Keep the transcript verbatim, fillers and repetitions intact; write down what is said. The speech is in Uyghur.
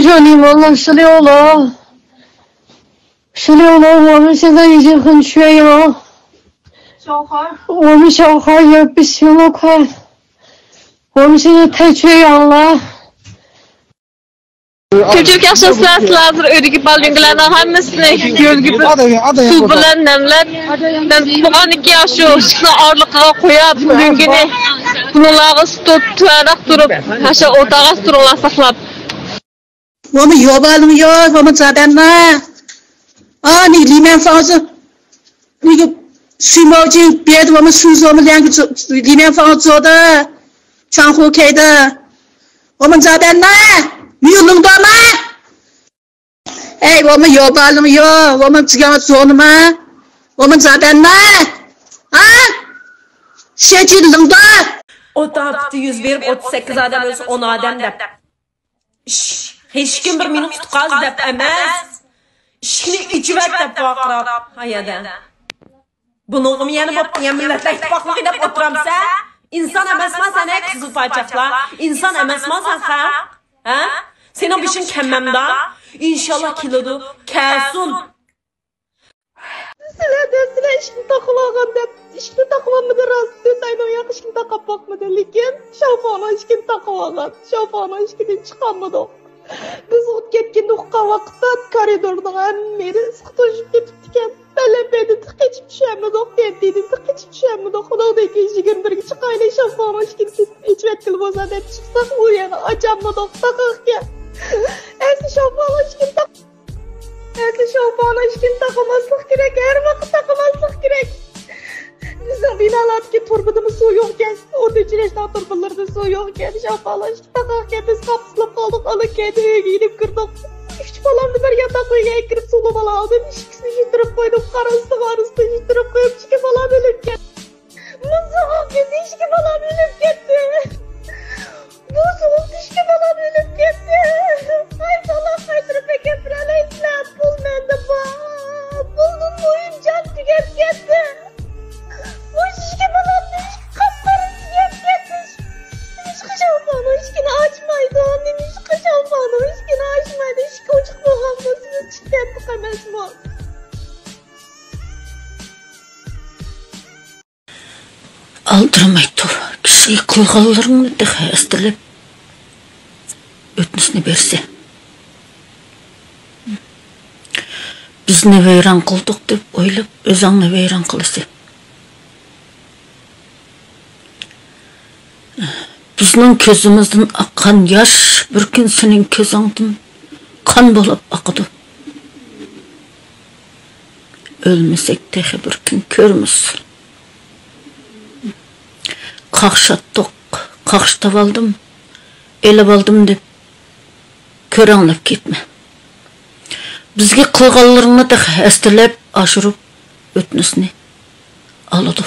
兄弟们，老师六楼，十六楼，我们现在已经很缺氧，我们小孩也不行了，快，我们现在太缺氧了。 كۆپچىلىك ياخشىمۇسىلەر؟ سىلەر ھازىر ئۆيدىكى بالا دۆڭگىلەرنىڭ ھەممىسىنى يۆلگە بىر سۇ بىلەن نەملەپ، نەملىتىپ بولغاندىن كېيىن شۇ ئىشىكنىڭ ئارىلىقىغا قويۇپ، دۆڭگىنى بۇنىڭلارغا تۇتۇپ، تۆۋەنرەك تۇرۇپ، ھەشە ئولتۇرغاچ تۇرۇڭلار ساقلاپ. 我们有吧，我们有，我们咋办呢？啊，你里面放着那个水毛巾、别的，我们顺手我们两个做，里面放着做的，窗户开的，我们咋办呢？没有弄到吗？哎，我们有吧，我们有，我们这样做的吗？我们咋办呢？啊？先去弄到。 ئوت ئاپىتى يۈز بېرىپ، ئوتتۇز سەككىز ئادەم ئۆلسە، ئون ئادەم دەپ. ئىش-، ھېچكىم بىر مېنى قۇتقاز دەپ ئەمەس، ئىشىكنى ئېچىۋەت دەپ ۋارقىراپ، ھايادە. بۇنىڭغىمۇ يەنە بوپتۇ، يەنە مىللەتلەر ئىتتىپاقلىقى دەپ ئولتۇرامسەن؟ ئىنسان ئەمەسما سەن، ھەي قىزىل پاچاقلار؟ ئىنسان ئەمەسما سەن، خەق؟ ھە؟ سېنىڭ بېشىڭ كەممەمدا؟ ئىنشاللا كېلىدۇ، كەلسۇن. سىلەردىن سىلەر ئىشىكنى تاقىۋالغان دەپ، ئىشىكنى تاقىۋالمىدى راست، تۆت ئاينىڭ ياق ئىشىكنى تاقاپ باقمىدى، لېكىن شاۋفاڭنىڭ ئىشىكىنى تاقىۋالغان، شاۋفاڭنىڭ ئىشىكىدىن چىقالمىدۇق. بىز ئوت كەتكىنىنى ئۇققان ۋاقىتتا كارىدورنىڭ ھەممە يېرى ئىسقا توشۇپ كېتىپتىكەن. پەلەمپەيدىن تېخى قېچىپ چۈشەلمىدۇق، تەنتىدىن تېخى قېچىپ چۈشەلمىدۇق. ئۇنىڭدىن كېيىن يىگىرمە بىرگە چىقايلى، شاۋفاڭنىڭ ئىشىكىنى كېسىپ ئېچىۋەتكىلى بولسا دەپ چىقساق، ئۇ يەنە ئاچالمىدۇق، تاقىقكەن. ئەسلى شاۋفاڭنىڭ ئىشىكىنى تاق-، ئەسلى شاۋفاڭنىڭ ئىشىكىنى تاقىماسلىق كېرەك، ھەر ۋاقىت تاقىماسلىق كېرەك. بىزنىڭ بىنالاردىكى تۇرۇبىدىمۇ سۇ يوقكەن، ئوت ئۆچۈرۈشنىڭ تۇرۇبىلىرىدا سۇ يوقكەن، شاۋفاڭنىڭ ئىشىكىنى تاقىقكەن، بىز قاپسىلىپ قالدۇق، ئالا كەينى ئۆيگە يېنىپ كىردۇق. ئۈچ بالامنى بىر ياتاق ئۆيگە ئەكىرىپ سولىۋالاۋىدىم، ئىككىسىنى يىتتۈرۈپ قويدۇم، قارا ئۈستىگە ئارىسىدا يىتتۈرۈپ قويۇپ، ئىككى بالام ئۆلۈپ كەتتى. مۇزۇغۇم كېسىشكە بالام ئۆلۈپ كەتتى. مۇزۇغۇم كېسىشكە بالام ئۆلۈپ كەتتى. ئاي، بالا قايتۇرۇپ ئەكەپ بېرەلەيسىلەر؟ پۇل مەندە بار. پۇلدىن مۇھىم جان تۈگەپ كەتتى. مۇشۇ ئىككى بالام نېمىشقا قاپقارا تۈگەپ كەتتى؟ نېمىشقا شاۋپاننىڭ ئىشىكىنى ئاچمايدۇ؟ نېمىشقا شاۋپاننىڭ ئىشىكىنى ئاچمايدۇ؟ ئىشىك ئوچۇق بولغان بولسا، بىز چىقىپ كەتتۇق ئەمەسمۇ؟ ئالدىرىماي تۇر، كىشىگە قىلغانلىرىڭنى تېخى ئەستىلەپ، ئۆتنىسىنى بەرسە. بىزنى ۋەيران قىلدۇق دەپ ئويلاپ، ئۆزۈڭنى ۋەيران قىلىسەن. بىزنىڭ كۆزىمىزدىن ئاققان ياش بىر كۈن سېنىڭ كۆزۈڭدىن قان بولۇپ ئاقىدۇ. ئۆلمىسەك تېخى بىر كۈن كۆرىمىز. قاقشاتتۇق، قاقشىتىۋالدىم، ئېلىۋالدىم دەپ كۆرەڭلەپ كەتمە. بىزگە قىلغانلىرىڭنى تېخى ئەستىلەپ، ئاشۇرۇپ ئۆتنىسىنى ئالىدۇ.